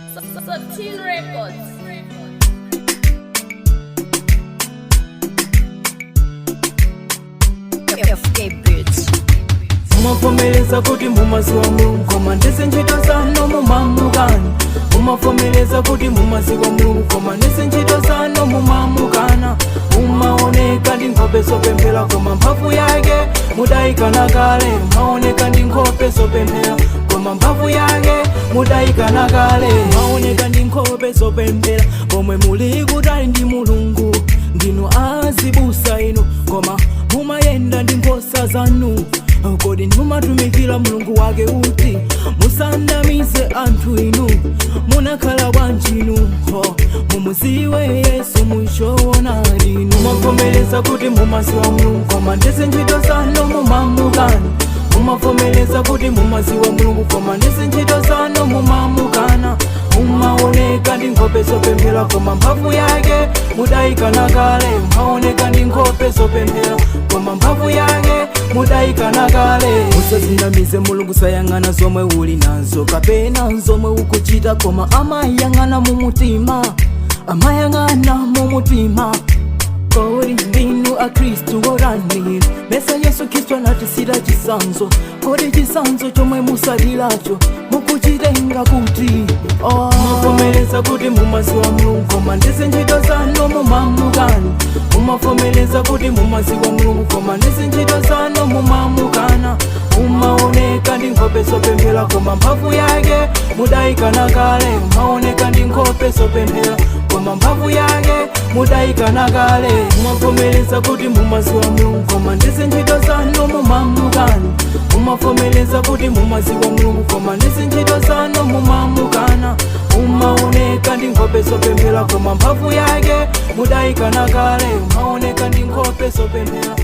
Subtil Records. FK Beats. Mumavomereza kuti mumaziwa Mulungu, koma ndese ntchito zanu mumamukana. Mumavomereza kuti mumaziwa Mulungu, koma ndese ntchito zanu mumamukana. Mumaoneka ndi nkhope zopemphera, koma mphamvu yake mudayikana kale. Maoneka ndi nkhope zopemphera, koma mphamvu yake mudayikana kale. Maoneka ndi nkhope zopemphera, pomwe muli kutali ndi Mulungu. Ndinu azibusa inu, koma mumayenda ndi nkhosa zanu. Kodi mumatumikira Mulungu wake uti? Musanamize anthu inu, munakhala bwanji inu? Ho, mumuziwe Yesu muchoona inu. Mumavomereza kuti mumaziwa Mulungu, koma ndese ntchito zanu mumamukana. Mumavomereza kuti mumaziwa Mulungu, koma ndese ntchito zanu mumamukana. Mumaoneka ndi nkhope zopemphera, koma mphamvu yake mudayikana kale. Maoneka ndi nkhope zopemphera, koma mphamvu yake mudayikana kale. Musazinamize, Mulungu sayang'ana zomwe uli nazo kapena zomwe ukuchita, koma amayang'ana mumutima, amayang'ana mumutima. Kodi ndinu akhristu oranira? Mesa Yesu Khristu anatisira chisanzo? Kodi chisanzo chomwe musaliracho mukuchitenga kuti? Oh. Mumavomereza kuti mumaziwa Mulungu, koma ndese ntchito zanu mumamukana. Mumavomereza kuti mumaziwa Mulungu, koma ndese ntchito zanu mumamukana. Mumaoneka ndi nkhope zopemphera, koma mphamvu yake mudayikana kale. Maoneka ndi nkhope zopemphera, koma mphamvu yake mudayikana kale. Mumavomereza kuti mumaziwa Mulungu, koma ndese ntchito zanu mumamukana. Mumavomereza kuti mumaziwa Mulungu, koma ndese ntchito zanu mumamukana. Mumaoneka ndi nkhope zopemphera, koma mphamvu yake mudayikana kale. Maoneka ndi nkhope zopemphera,